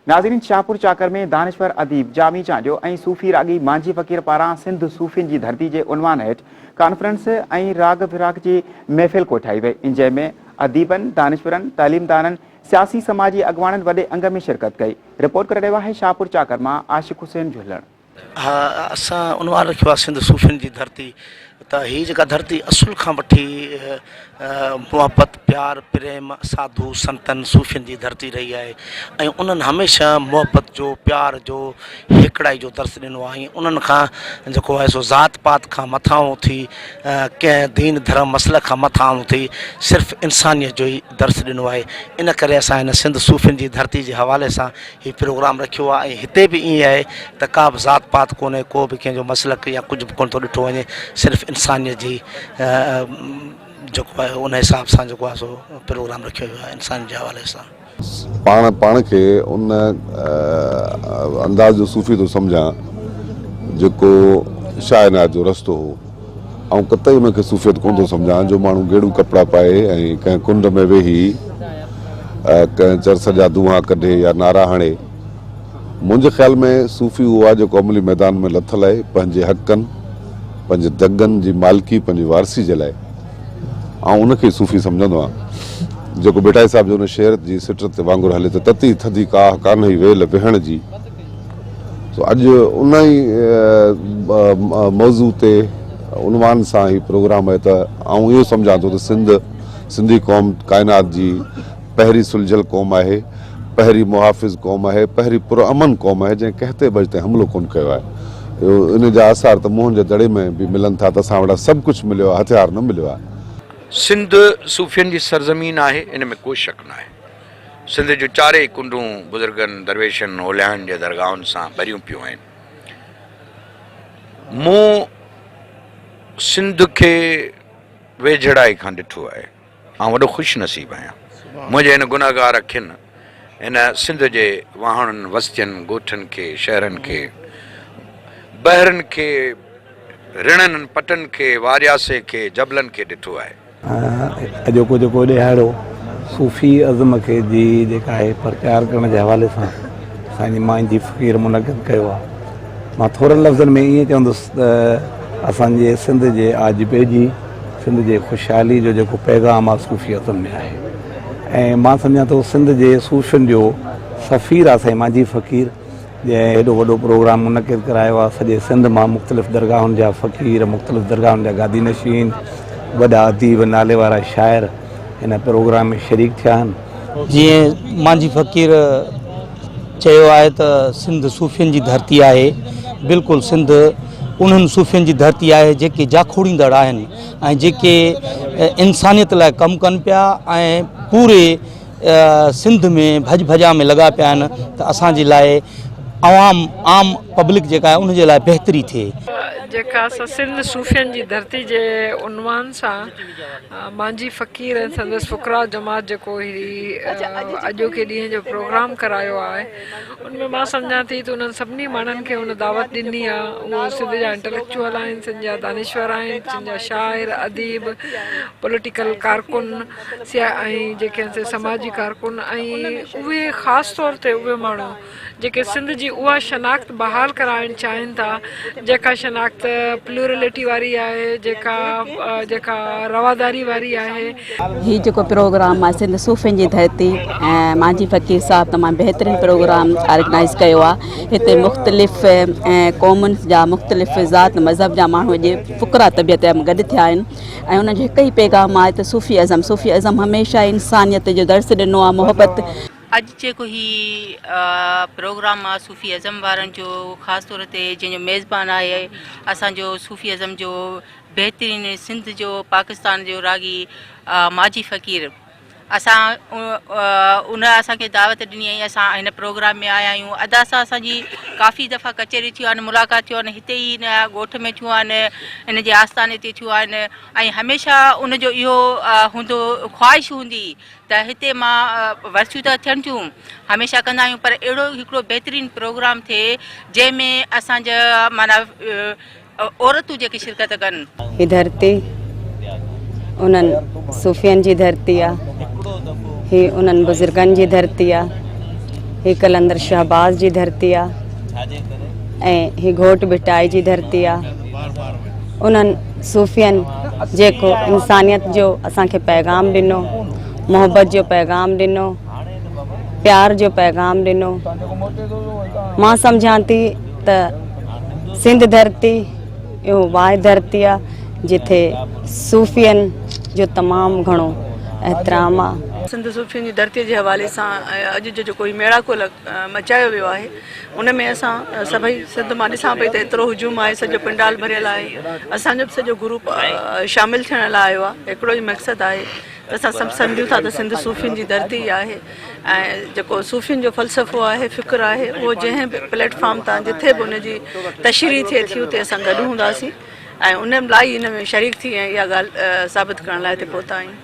ناظرين شاهپور چاڪر ۾ دانشور اديب جامي چانڊيو ۽ صوفي راڳي مانجهي فقير پاران سنڌ صوفين جي ڌرتي جي عنوان هيٺ ڪانفرنس ۽ راڳ وراڳ جي محفل ڪوٺائي وئي جنهن ۾ اديبن، دانشورن، تعليمدانن، سياسي سماجي اڳواڻن وڏي انگ ۾ شرڪت ڪئي. رپورٽ ڪري رهيو آهي شاهپور چاڪر مان عاشق حسين جهلڻ. ها اسان عنوان رکيو آهي سنڌ صوفين جي ڌرتي ته هي جيڪا ڌرتي اصل کان وٺي محبت پيار پريم ساڌو سنتن صوفين جي ڌرتي رهي آهي ۽ انهن هميشه محبت جو پيار جو هيڪڙائي جو درس ڏنو آهي ۽ انهن کان جيڪو آهي سو ذات پات کان مٿانهون ٿي ڪنهن دين ڌرم مسلڪ کان مٿانهون ٿي صرف انسانيت جو ئي درس ڏنو آهي ان ڪري اسان هن سنڌ صوفين جي ڌرتي جي حوالي سان هي پروگرام رکيو آهي ۽ هتي به ائين آهي ته ڪا به ذات پات ڪونهي ڪو به ڪنهن جو مسلڪ يا ڪجهه به ڪونه ٿو ڏٺو وڃي صرف انسانيت جي جيڪو آهي ان حساب سان جيڪو آهي سو پروگرام رکيو ويو آهي انسانيت جي حوالي سان. پاڻ پاڻ کي ان انداز جو صوفي ٿو سمجهان جيڪو شاهه عنايت جو رستو هو. آئون قطعي ان کي صوفيت ڪونه ٿو سمجهان جو ماڻهو گيڙو ڪپڙا پائي ۽ ڪنهن ڪنڊ ۾ ويهي ڪنهن چرس جا دونهان ڪڍي يا نعرا هڻي. منهنجي خيال ۾ صوفي اهو آهي جيڪو عملي ميدان ۾ لٿل آهي پنهنجي حقن، پنهنجي دڳن جي مالڪي، پنهنجي وارثي جي لاء. آئون ان کي ئي صوفي سمجهندو آهيان جيڪو ڀٽائي صاحب جي ان شعر جي سٽ تي وانگر هلي ته تتي ٿڌي ڪاهه ڪانهئي ويل ويهڻ جي. سو اڄ ان ئي موضوع تي عنوان سان هي پروگرام آهي ته آئون اهو سمجهان ٿو ته سنڌ سنڌي قوم ڪائنات جي پهرين سلجهيل قوم آهي، پهرين محافظ قوم آهي، پهرين پرامن قوم آهي جنهن ڪنهن تي به اڄ تائين حملو ڪونه ڪيو آهي. ان جا آثار ته موهن جي دڙي ۾ به ملن ٿا ته اسان وٽان سڀ ڪجهه مليو آهي هٿيار نه مليو آهي. سنڌ صوفين جي سرزمين آهي ان ۾ ڪو شڪ ناهي. سنڌ جون چارئي ڪنڊون بزرگن، درويشن، اوليائن جي درگاهن سان ڀريون پيون آهن. مون سنڌ کي ويجهڙائي کان ڏٺو آهي. آئون وڏو خوش نصيب آهيان. منهنجي هن گنهگار اکين هن سنڌ جي واهڻن، وستين، ڳوٺن کي، شهرن کي، بحرن کي، رڻن پٽن کي، وارياسي کي، جبلن کي ڏٺو آهي. اڄوڪو جيڪو ڏهاڙو صوفي ازم کي جي جيڪا آهي پرچار ڪرڻ جي حوالي سان سائين جي مانجهي فقير منعقد ڪيو آهي مان ٿورن لفظن ۾ ائين چوندس ته اسان جي سنڌ جي آجپي جي سنڌ جي خوشحالي جو جيڪو پيغام آهي صوفي ازم ۾ آهي ۽ مان سمجهان ٿو سنڌ جي صوفين جو سفير آهي سائين مانجهي فقير جنهن هيڏو وڏو پروگرام منعقد ڪرايو آهي، سڄي سنڌ مان مختلف درگاهن جا فقير، مختلف درگاهن جا گادي نشين، وڏا اديب، نالي وارا شاعر هن پروگرام ۾ شريڪ ٿيا آهن. جيئن مانجهي فقير چيو آهي ته سنڌ صوفين جي ڌرتي آهي، بلڪل سنڌ انهن صوفين جي ڌرتي آهي جيڪي جاکوڙيندڙ آهن ۽ جيڪي انسانيت لاء ڪم ڪن پيا ۽ پوري سنڌ ۾ ڀڄ ڀڄان ۾ لڳا پيا آهن ته اسان جي لاء عوام عام پبلڪ جيڪا آهي ان جي لاء بهتري ٿئي. جيڪا اسان سنڌ صوفين جي ڌرتي جي عنوان سان مانجهي فقير ۽ سندس فقراء جماعت جيڪو هي اڄوڪي ڏينهن جو پروگرام ڪرايو آهي ان ۾ مان سمجهان ٿي ته انهن سڀني ماڻهن کي ان دعوت ڏني آهي اهي سنڌ جا انٽليڪچوئل آهن سنڌ جا دانشور آهن سنڌ جا شاعر اديب پوليٽيڪل ڪارڪن سيا ۽ جيڪي آهن سي سماجي ڪارڪن ۽ اهي خاص طور تي اهي ماڻهو جيڪي سنڌ جي اها شناخت بحال ڪرائڻ چاهين ٿا جيڪا شناخت پلورلٽي واري آهي جيڪا جيڪا رواداري واري آهي. هي جيڪو پروگرام آهي سنڌ صوفين جي ڌرتي ۽ مانجهي فقير صاحب تمام بهترين پروگرام آرگنائز ڪيو آهي هتي مختلف قومن جا مختلف ذات مذهب جا ماڻهو اڄ فقرا طبيعت جا گڏ ٿيا آهن ۽ انهن جو هڪ ئي پيغام آهي ته صوفي ازم صوفي ازم هميشه انسانيت جو درس ڏنو آهي محبت. اڄ جيڪو هي پروگرام آ صوفي ازم وارن جو خاص طور تي جنهن جو ميزبان آهي اسان جو صوفي ازم جو بهترين سنڌ جو پاڪستان جو راڳي ماجي فقير اسان ان اسان کي دعوت ڏني ۽ اسان هن پروگرام ۾ آيا آهيون ادا سان اسان جي ڪافي دفعا ڪچهري ٿيون آهن ملاقات ٿيون آهن هتي ئي هن ڳوٺ ۾ ٿيون آهن هن جي آستاني تي ٿيون آهن ۽ هميشه ان جو اهو هوندو خواهش هوندي ته هتي مان ورسيون ته ٿين ٿيون هميشه ڪندا آهيون پر اهڙو هڪڙو بهترين پروگرام ٿئي جنهن ۾ اسان جا معنيٰ عورتون جيڪي شرڪت ڪن. هي ڌرتي انهن صوفين جي ڌرتي آ، هي انهن بزرگن جي ڌرتي آ، هي قلندر شهباز جي ڌرتي آ ۽ هي گهوٽ ڀٽائي جي ڌرتي آ. انهن صوفين جيڪو انسانيت جو اسان کي پيغام ڏنو، محبت جو پيغام ڏنو، پيار جو پيغام ڏنو، مان سمجهان ٿي ته سنڌ ڌرتي اهو واحد ڌرتي آ جتي صوفين جو تمام گهڻو احترام آ. سنڌ صوفين جي ڌرتي جي حوالي سان اڄ جو جيڪو هي ميڙاڪو مچايو ويو آهي ان ۾ اسان سڀئي سنڌ مان ڏسان پئي ته ايترو هجوم آهي سڄو پنڊال ڀريل آهي اسان جو به سڄو گروپ شامل ٿيڻ لاء آيو آهي هڪڙو ئي مقصد آهي ته اسان سڀ سمجهون ٿا ته سنڌ صوفين جي ڌرتي آهي ۽ جيڪو صوفين جو فلسفو آهي فڪر آهي اهو جنهن به پليٽ فارم تان جٿي به ان جي تشريح ٿئي ٿي اتي اسان گڏ هونداسين ۽ ان لاء ئي ان ۾ شريڪ ٿي ۽ اها ڳالهه ثابت ڪرڻ لاء هتي پهتا آهيون.